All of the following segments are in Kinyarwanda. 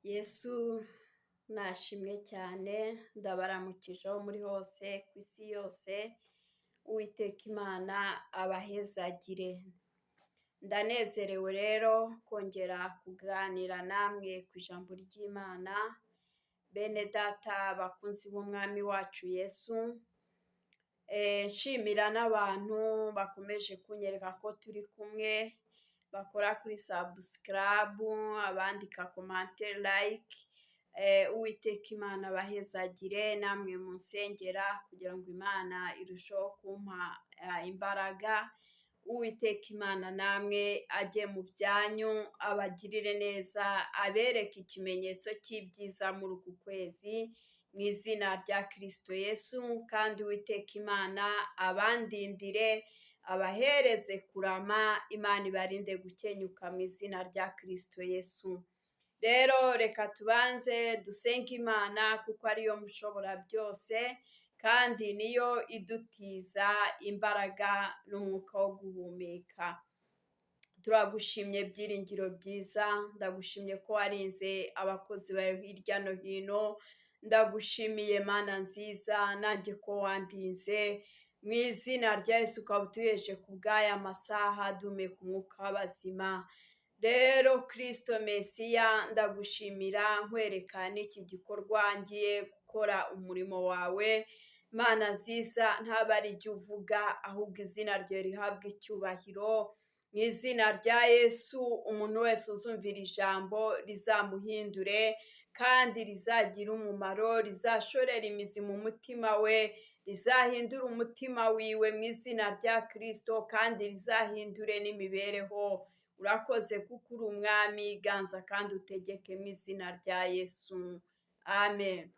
Yesu nashimwe cyane, ndabaramukije aho muri hose ku isi yose, Uwiteka Imana abahezagire. Ndanezerewe rero kongera kuganira namwe ku ijambo ry'Imana, bene data bakunzi b'umwami wacu Yesu, nshimira n'abantu bakomeje kunyereka ko turi kumwe, bakora kuri subscribe, abandika commentaire, like, Uwiteka Imana abahezagire, namwe munsengera kugira ngo Imana irusheho kumpa imbaraga. Uwiteka Imana namwe ajye mu byanyu, abagirire neza, abereke ikimenyetso cy'ibyiza muri uku kwezi, mu izina rya Kristo Yesu. Kandi Uwiteka Imana abandindire, abahereze kurama, Imana ibarinde gukenyuka mu izina rya Kristo Yesu. Rero reka tubanze dusenge Imana kuko ariyo mushobora byose, kandi niyo idutiza imbaraga n'umwuka wo guhumeka. Turagushimye byiringiro byiza, ndagushimye ko warinze abakozi bawe hirya no hino, ndagushimiye Mana nziza, nanjye ko wandinze, mu izina rya Yesu ukaba utuyeje ku bw'aya masaha duhumeka umwuka w'abazima. Rero Kristo Mesiya, ndagushimira nkwereka n'iki gikorwa ngiye gukora umurimo wawe. Mana nziza, ntabe ari jye uvuga, ahubwo izina ryawe rihabwe icyubahiro. Mu izina rya Yesu, umuntu wese uzumvira ijambo rizamuhindure, kandi rizagire umumaro, rizashorere imizi mu mutima we, rizahindure umutima wiwe mu izina rya Kristo, kandi rizahindure n'imibereho. Urakoze kuko uri umwami, ganza kandi utegeke mu izina rya Yesu. Amen.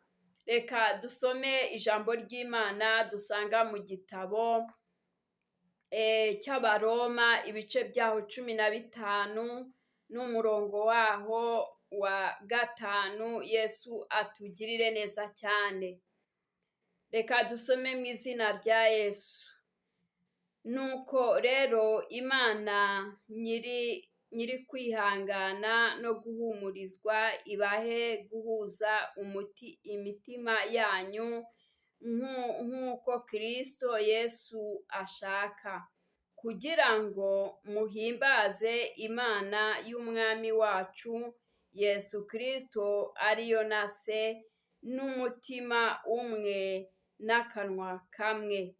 Reka dusome ijambo ry'Imana dusanga mu gitabo cy'Abaroma, ibice byaho 15 n'umurongo waho wa 5. Yesu atugirire neza cyane. Reka dusome mu izina rya Yesu. Nuko rero Imana nyiri kwihangana no guhumurizwa ibahe guhuza imitima yanyu nk'uko Kristo Yesu ashaka, kugira ngo muhimbaze Imana y'Umwami wacu Yesu Kristo, ariyo na Se, n'umutima umwe n'akanwa kamwe.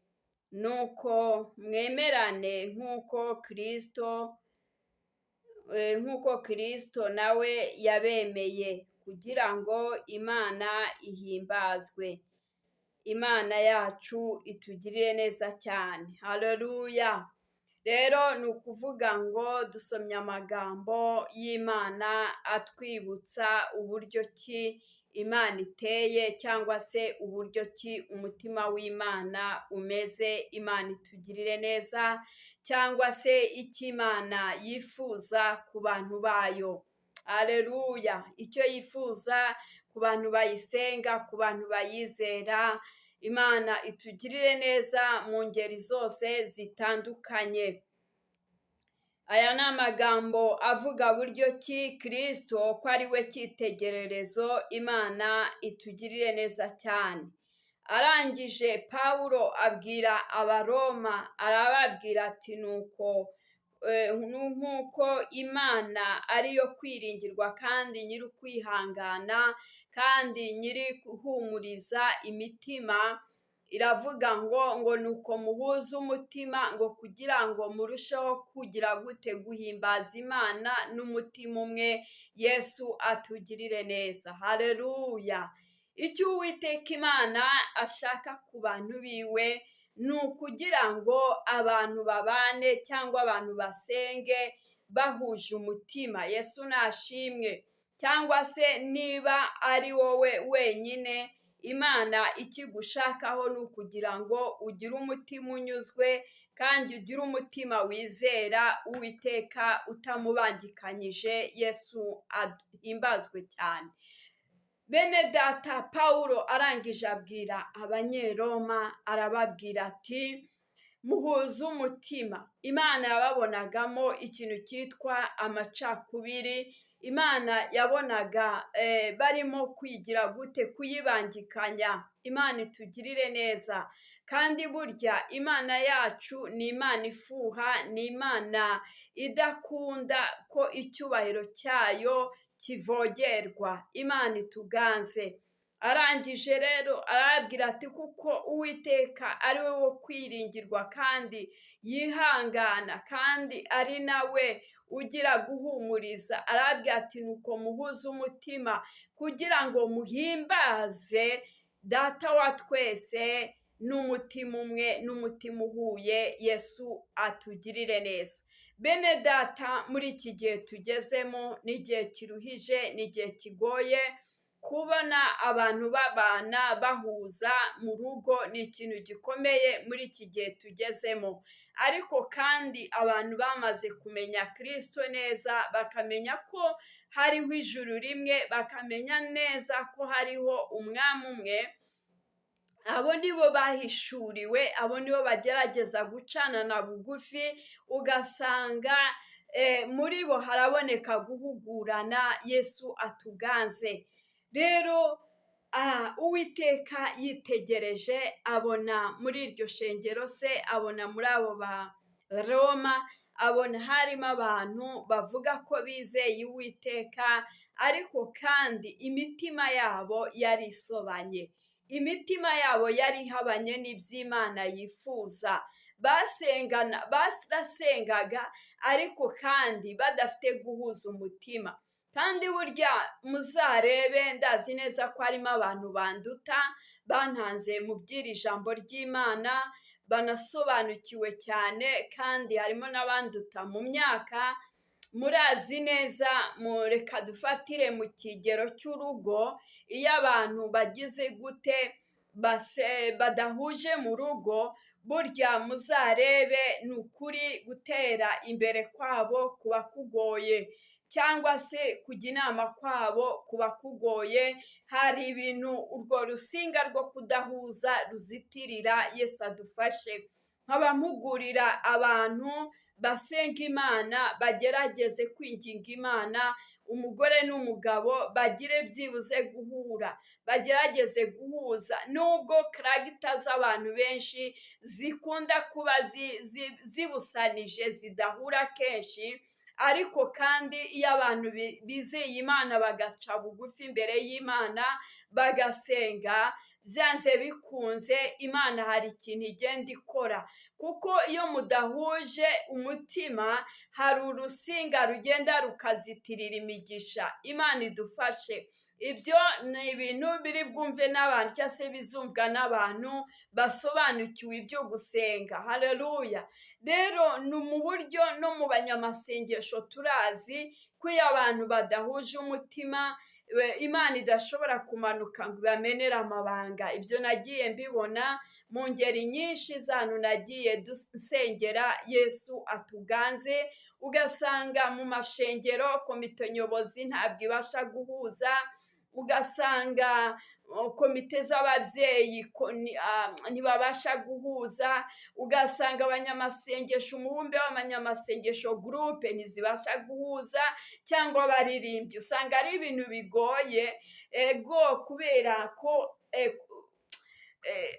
Nuko mwemerane nk'uko Kristo nawe yabemeye, kugira ngo Imana ihimbazwe. Imana yacu itugirire neza cyane. Haleluya. Rero ni ukuvuga ngo dusomye amagambo y'Imana atwibutsa uburyo ki Imana iteye, cyangwa se uburyo ki umutima w'Imana umeze. Imana itugirire neza, cyangwa se icyo Imana yifuza ku bantu bayo. Aleluya. Icyo yifuza ku bantu bayisenga, ku bantu bayizera. Imana itugirire neza mu ngeri zose zitandukanye. Aya ni amagambo avuga buryo ki Kristo ko ari we cyitegererezo. Imana itugirire neza cyane. Arangije Pawulo abwira Abaroma, arababwira ati: "Nuko nk'uko Imana ariyo kwiringirwa kandi nyiri ukwihangana kandi nyiri guhumuriza imitima, iravuga ngo nuko muhuze umutima, ngo kugira ngo murusheho kugira gute? Guhimbaza Imana n'umutima umwe." Yesu atugirire neza. Haleluya. Icyo Uwiteka Imana ashaka ku bantu biwe ni ukugira ngo abantu babane, cyangwa abantu basenge bahuje umutima. Yesu nashimwe. Cyangwa se niba ari wowe wenyine, Imana ikigushakaho ni ukugira ngo ugire umutima unyuzwe, kandi ugire umutima wizera Uwiteka utamubangikanyije. Yesu ahimbazwe cyane. Bene data, Pawulo arangije abwira Abanyeroma, arababwira ati: "Muhuze umutima." Imana yababonagamo ikintu cyitwa amacakubiri. Imana yabonaga barimo kwigira gute? Kuyibangikanya. Imana itugirire neza. Kandi burya Imana yacu ni Imana ifuha, ni Imana idakunda ko icyubahiro cyayo kivogerwa. Imana ituganze. Arangije rero arababwira ati kuko Uwiteka ari we wo kwiringirwa kandi yihangana, kandi ari nawe ugira guhumuriza. Arababwira ati nuko muhuze umutima kugira ngo muhimbaze Data wa twese n'umutima umwe n'umutima uhuye. Yesu atugirire neza. Bene Data, muri iki gihe tugezemo ni igihe kiruhije, ni igihe kigoye. Kubona abantu babana bahuza mu rugo ni ikintu gikomeye muri iki gihe tugezemo. Ariko kandi abantu bamaze kumenya Kristo neza, bakamenya ko hariho ijuru rimwe, bakamenya neza ko hariho umwami umwe, abo nibo bahishuriwe, abo nibo bagerageza gucanana bugufi, ugasanga muri bo haraboneka guhugurana. Yesu atuganze. Rero Uwiteka yitegereje abona muri iryo shengero se, abona muri abo ba Roma, abona harimo abantu bavuga ko bizeye Uwiteka, ariko kandi imitima yabo yari isobanye, imitima yabo yari ihabanye n'iby'Imana yifuza. Barasengaga ariko kandi badafite guhuza umutima. Kandi burya muzarebe, ndazi neza ko harimo abantu banduta, bantanze mu by'iri jambo ry'Imana, banasobanukiwe cyane, kandi harimo n'abanduta mu myaka. Murazi neza, mureka dufatire mu kigero cy'urugo, iyo abantu bagize gute badahuje mu rugo, burya muzarebe ni ukuri gutera imbere kwabo kuba kugoye, cyangwa se kujya inama kwabo kuba kugoye. Hari ibintu urwo rusinga rwo kudahuza ruzitirira. Yesu adufashe. Nkaba mpugurira abantu basenga Imana bagerageze kwinginga Imana, umugore n'umugabo bagire byibuze guhura, bagerageze guhuza, nubwo caractère z'abantu benshi zikunda kuba zibusanije, zidahura kenshi. Ariko kandi iyo abantu bizeye Imana, bagaca bugufi imbere y'Imana, bagasenga, byanze bikunze Imana hari ikintu igenda ikora. Kuko iyo mudahuje umutima, hari urusinga rugenda rukazitirira imigisha. Imana idufashe. Ibyo ni ibintu biri bwumve n'abantu cyangwa se bizumvwa n'abantu basobanukiwe ibyo gusenga. Haleluya. Rero ni mu buryo no mu banyamasengesho turazi ko iyo abantu badahuje umutima, Imana idashobora kumanuka ngo ibamenere amabanga. Ibyo nagiye mbibona mu ngeri nyinshi z'ahantu nagiye nsengera. Yesu atuganze. Ugasanga mu mashengero komite nyobozi ntabwo ibasha guhuza, ugasanga komite z'ababyeyi ntibabasha guhuza, ugasanga abanyamasengesho, umubumbe w'abanyamasengesho, groupe ntizibasha guhuza, cyangwa abaririmbyi. Usanga ari ibintu bigoye ego, kubera ko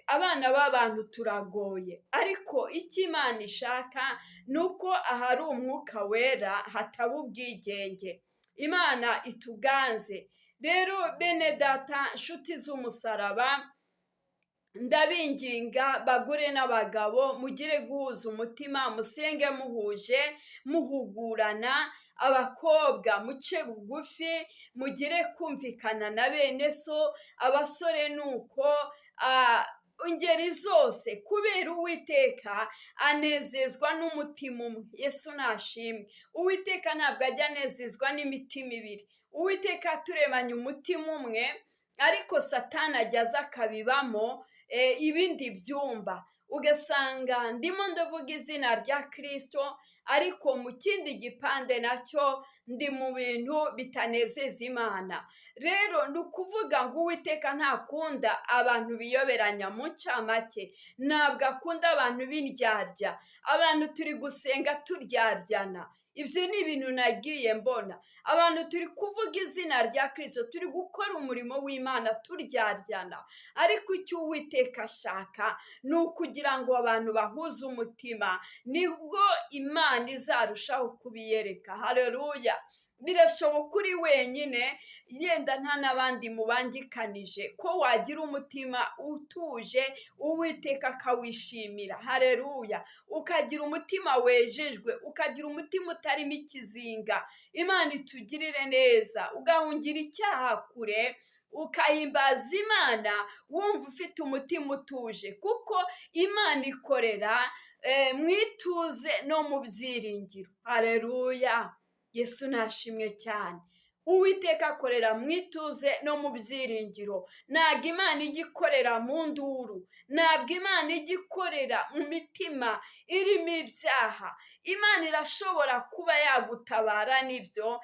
abana b'abantu turagoye. Ariko icyo Imana ishaka ni uko ahari Umwuka Wera hataba ubwigenge. Imana ituganze. Rero bene Data, nshuti z'umusaraba, ndabinginga, bagore n'abagabo, mugire guhuza umutima, musenge muhuje, muhugurana. Abakobwa muce bugufi, mugire kumvikana na bene so. Abasore ni uko, ingeri zose, kubera Uwiteka anezezwa n'umutima umwe. Yesu nashimwe. Uwiteka ntabwo ajya anezezwa n'imitima ibiri. Uwiteka aturemanye umutima umwe, ariko Satani ajya aza akabibamo ibindi byumba, ugasanga ndimo ndavuga izina rya Kirisito, ariko mu kindi gipande nacyo ndi mu bintu bitanezeza Imana. Rero ni ukuvuga ngo Uwiteka ntakunda abantu biyoberanya. Mu ncamake, ntabwo akunda abantu b'indyarya. Abantu turi gusenga turyaryana. Ibyo ni ibintu nagiye mbona. Abantu turi kuvuga izina rya Kirisito, turi gukora umurimo w'Imana turyaryana, ariko icyo Uwiteka ashaka ni ukugira ngo abantu bahuze umutima, nibwo Imana izarushaho kubiyereka. Haleluya! Birashoboka uri wenyine, yenda nta n'abandi mubangikanije, ko wagira umutima utuje Uwiteka akawishimira. Haleluya! Ukagira umutima wejejwe, ukagira umutima utarimo ikizinga. Imana itugirire neza, ugahungira icyaha kure, ukahimbaza Imana wumva ufite umutima utuje, kuko Imana ikorera mu ituze no mu byiringiro. Haleluya! Yesu nashimwe cyane. Uwiteka akorera mu ituze no mu byiringiro. Ntabwo Imana ijya ikorera mu nduru, ntabwo Imana ijya ikorera mu mitima irimo ibyaha. Imana irashobora kuba yagutabara nibyo,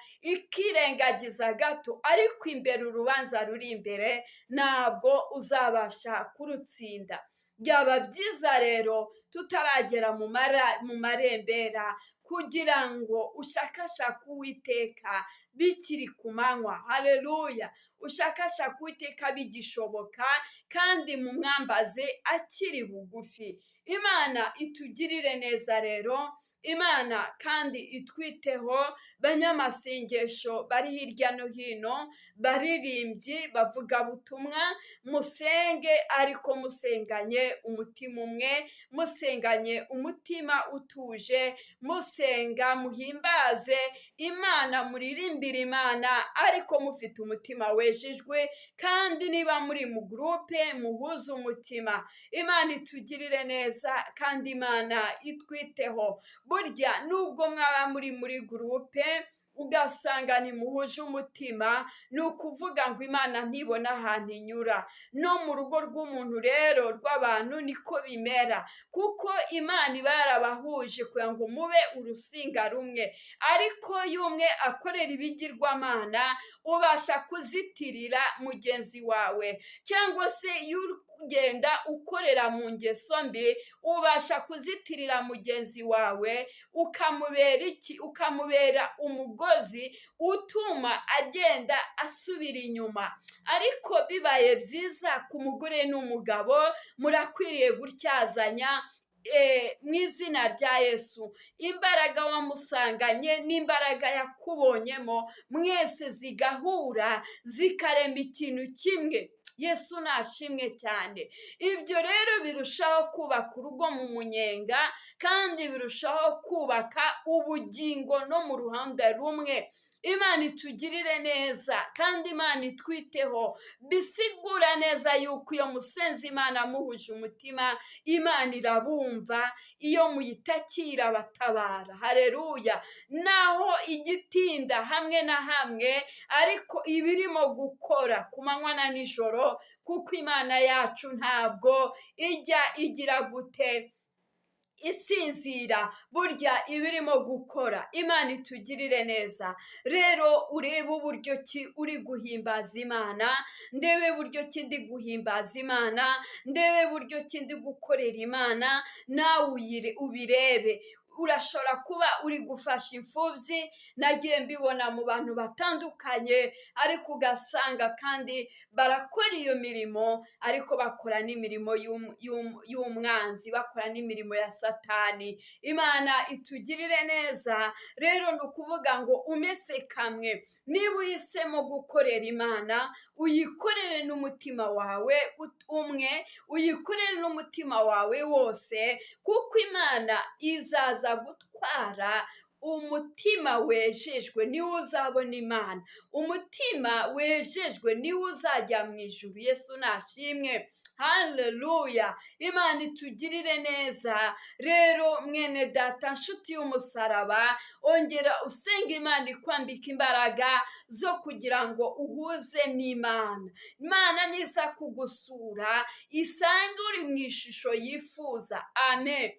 ikirengagiza gato, ariko imbere urubanza ruri imbere ntabwo uzabasha kurutsinda. Byaba byiza rero tutaragera mu marembera, kugira ngo ushakashake Uwiteka bikiri ku manywa. Haleluya! Ushakashake Uwiteka bigishoboka, kandi mumwambaze akiri bugufi. Imana itugirire neza rero, Imana kandi itwiteho. Banyamasengesho bari hirya no hino, baririmbyi, bavugabutumwa, musenge ariko musenganye umutima umwe, musenganye umutima utuje, musenga muhimbaze Imana, muririmbire Imana ariko mufite umutima wejejwe, kandi niba muri mu gurupe muhuze umutima. Imana itugirire neza kandi Imana itwiteho. Burya nubwo mwaba muri gurupe ugasanga ntimuhuje umutima, ni ukuvuga ngo Imana ntibona ahantu inyura. No mu rugo rw'umuntu rero rw'abantu niko bimera, kuko Imana iba yarabahuje kugira ngo mube urusinga rumwe, ariko iyo umwe akorera ibigirwamana ubasha kuzitirira mugenzi wawe, cyangwa se iyo ugenda ukorera mu ngeso mbi ubasha kuzitirira mugenzi wawe, ukamubera iki? Ukamubera umugozi utuma agenda asubira inyuma. Ariko bibaye byiza ku mugore n'umugabo, murakwiriye gutyazanya mu izina rya Yesu. Imbaraga wamusanganye n'imbaraga yakubonyemo mwese zigahura zikarema ikintu kimwe. Yesu nashimwe cyane. Ibyo rero birushaho kubaka urugo mu munyenga, kandi birushaho kubaka ubugingo no mu ruhande rumwe. Imana itugirire neza kandi Imana itwiteho. Bisigura neza yuko iyo musenze Imana muhuje umutima, Imana irabumva, iyo muyitakira irabatabara. Haleluya! Naho igitinda hamwe na hamwe, ariko iba irimo gukora ku manywa na nijoro, kuko Imana yacu ntabwo ijya igira gute isinzira, burya iba irimo gukora. Imana itugirire neza. Rero urebe uburyo ki uri guhimbaza Imana, ndebe buryo ki ndi guhimbaza Imana, ndebe buryo ki ndi gukorera Imana, nawe ubirebe. Urashobora kuba uri gufasha imfubyi, nagiye mbibona mu bantu batandukanye, ariko ugasanga kandi barakora iyo mirimo, ariko bakora n'imirimo y'umwanzi, bakora n'imirimo ya Satani. Imana itugirire neza. Rero ni ukuvuga ngo umese kamwe, niba uhisemo gukorera Imana, uyikorere n'umutima wawe umwe, uyikorere n'umutima wawe wose, kuko Imana izaza gutwara umutima wejejwe, niwo uzabona Imana. Umutima wejejwe niwo uzajya mu ijuru. Yesu nashimwe. Haleluya! Imana itugirire neza. Rero mwene data, nshuti y'umusaraba, ongera usenge Imana ikwambika imbaraga zo kugira ngo uhuze n'Imana. Imana niza kugusura isange uri mu ishusho yifuza. Amen.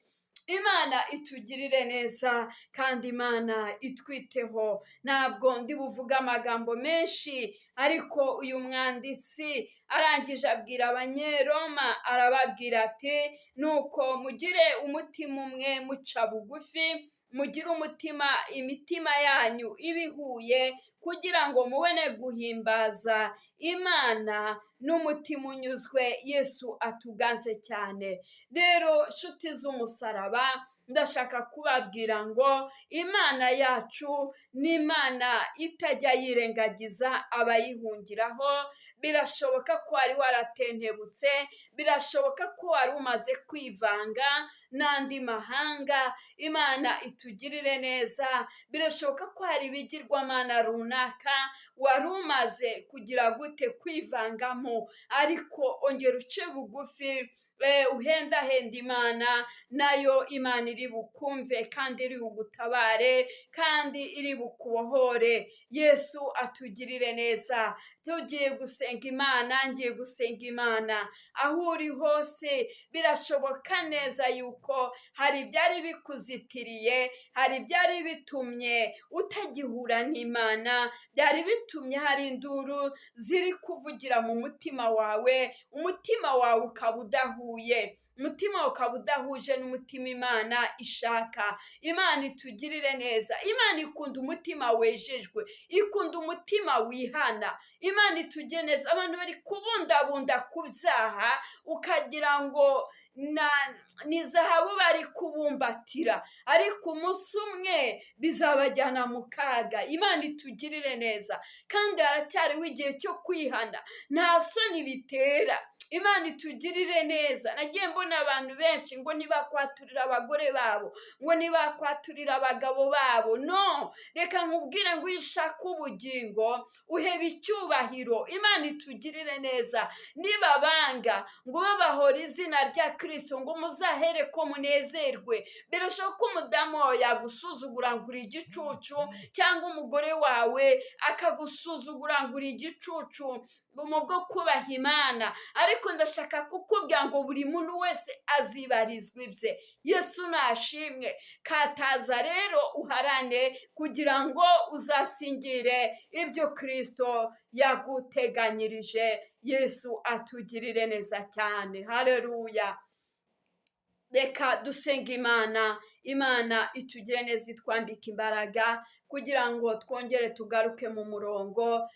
Imana itugirire neza kandi Imana itwiteho. Ntabwo ndi buvuge amagambo menshi, ariko uyu mwanditsi arangije abwira Abanyeroma, arababwira ati nuko mugire umutima umwe muca bugufi, Mugire umutima, imitima yanyu ibihuye, kugira ngo mubone guhimbaza Imana n'umutima unyuzwe. Yesu atuganze cyane. Rero nshuti z'umusaraba, ndashaka kubabwira ngo Imana yacu ni Imana itajya yirengagiza abayihungiraho. Birashoboka ko wari waratentebutse, birashoboka ko wari umaze kwivanga n'andi mahanga. Imana itugirire neza. Birashoboka ko hari ibigirwamana runaka wari umaze kugira gute kwivangamo, ariko ongera uce bugufi, uhendahenda Imana, nayo Imana iri bukumve kandi iri bugutabare kandi iri bukubohore. Yesu atugirire neza. Tugiye gusenga Imana, ngiye gusenga Imana. Aho uri hose birashoboka neza yuko hari ibyari bikuzitiriye, hari ibyari bitumye utagihura n'Imana, byari bitumye hari induru ziri kuvugira mu mutima wawe, umutima wawe ukaba udahuye, umutima ukaba udahuje n'umutima Imana ishaka. Imana itugirire neza. Imana ikunda umutima wejejwe, ikunda umutima wihana. Imana itugire neza. Abantu bari kubundabunda ku byaha, ukagira ngo ni zahabu bari kubumbatira, ariko umunsi umwe bizabajyana mu kaga. Imana itugirire neza. Kandi haracyariho igihe cyo kwihana, nta soni bitera. Imana itugirire neza. Nagiye mbona abantu benshi ngo ntibakwaturira abagore babo, ngo ntibakwaturira abagabo babo. No, reka nkubwire ngo iyo ushaka ubugingo uheba icyubahiro. Imana itugirire neza. Nibabanga ngo babahora izina rya Kristo, ngo muzahere ko munezerwe. Birashoboka ko umudamu wawe yagusuzugura ngo uri igicucu, cyangwa umugore wawe akagusuzugura ngo uri igicucu mu bwo kubaha Imana, ariko ndashaka kukubwira ngo buri muntu wese azibarizwa ibye. Yesu nashimwe. Kataza rero uharane kugira ngo uzasingire ibyo Kristo yaguteganyirije. Yesu atugirire neza cyane. Haleluya. Reka dusenga Imana. Imana itugire neza, itwambike imbaraga kugira ngo twongere tugaruke mu murongo.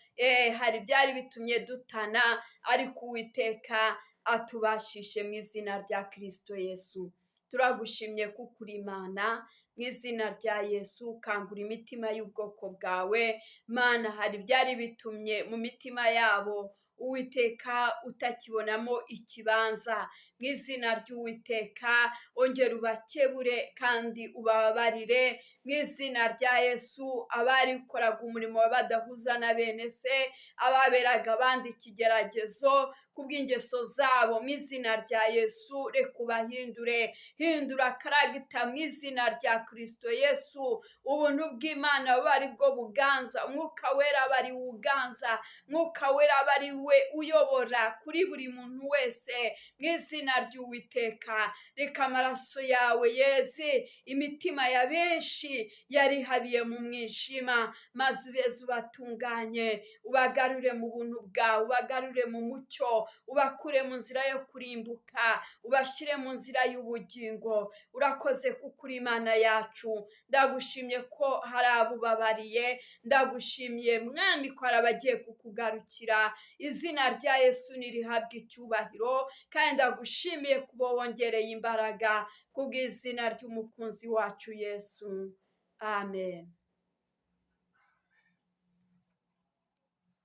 Hari ibyari bitumye dutana, ariko Uwiteka atubashishe mu izina rya Kristo Yesu. Turagushimye kuko uri Imana. Mu izina rya Yesu kangura imitima y'ubwoko bwawe. Mana, hari ibyari bitumye mu mitima yabo Uwiteka utakibonamo ikibanza. Mu izina ry'Uwiteka ongera ubakebure kandi ubababarire. Mu izina rya Yesu, abarikoraga umurimo badahuza na bene se, ababeraga abandi ikigeragezo kubw'ingeso zabo, mu izina rya Yesu reka ubahindure. Hindura karagita mu izina rya Kristo Yesu. Ubuntu bw'Imana buba ari bwo buganza, Umwuka Wera aba ari uganza, Umwuka Wera aba ari we uyobora kuri buri muntu wese. Mu izina ry'Uwiteka reka amaraso yawe yeze imitima ya benshi yarihabiye mu mwijima, maze ubeze ubatunganye, ubagarure mu buntu bwawe, ubagarure mu mucyo, ubakure mu nzira yo kurimbuka, ubashyire mu nzira y'ubugingo. Urakoze kuko uri Imana yacu. Ndagushimye ko hari abo ubabariye, ndagushimiye Mwami ko hari abagiye kukugarukira. Izina rya Yesu nirihabwe icyubahiro, kandi ndagushimiye kuba wongereye imbaraga kubw'izina ry'umukunzi wacu Yesu. Amen.